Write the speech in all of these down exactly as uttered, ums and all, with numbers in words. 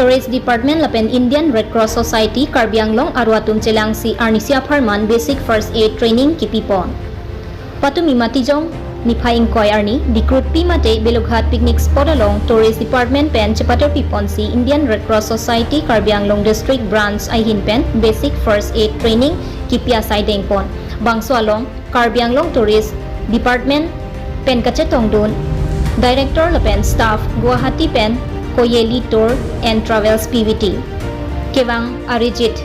Tourist Department lapen Indian Red Cross Society Karbi Anglong aro atum chelangsi arnisi apharman basic first aid training kipipon. Patumi Matijong niphai ingkoi arni Dikrutpi mate Belughat picnic spot along Tourist Department pen chepaterpiponsi Indian Red Cross Society Karbi Anglong District Branch ahin pen basic first aid training kipi asai dengpon. Bangso along Karbi Anglong Tourist Department pen kachetongdun Director lapen staff Guwahati pen Koyeli Tour and Travels P V T, kevang Arijit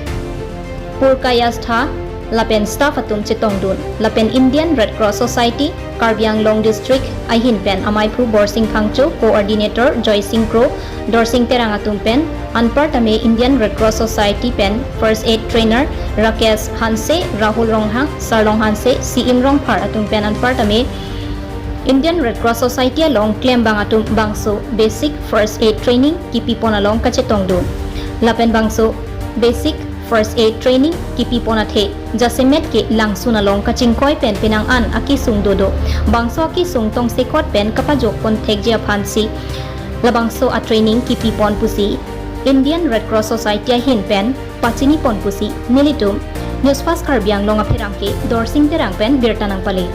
Purkayastha lapen staff atum chetongdun. Lapen Indian Red Cross Society Karbi Anglong District ahin pen amaiphu Borsing Phangcho, Coordinator Joysing Kro, Dorsing Terang atum pen anpartame Indian Red Cross Society pen first aid trainer Rakesh Hanse, Rahul Ronghang, Sarlong Hanse, Siim Rongphar atum pen anpartame Indian Red Cross Society along klembang atum bangso basic first aid training kipipon along kachetongdun. Lapen bangso basic first aid training kipipon athe jasemet ke langsun along kachingkoi pen penang an akesung dodo. Bangso akesung tongsekot pen kapajokpon thekji aphansi labangso a training kipipon pusi Indian Red Cross Society ahin pen pachinipon pusi nelitum News Fast Karbi Anglong apherangke Dorsing Terang pen birta nangpale.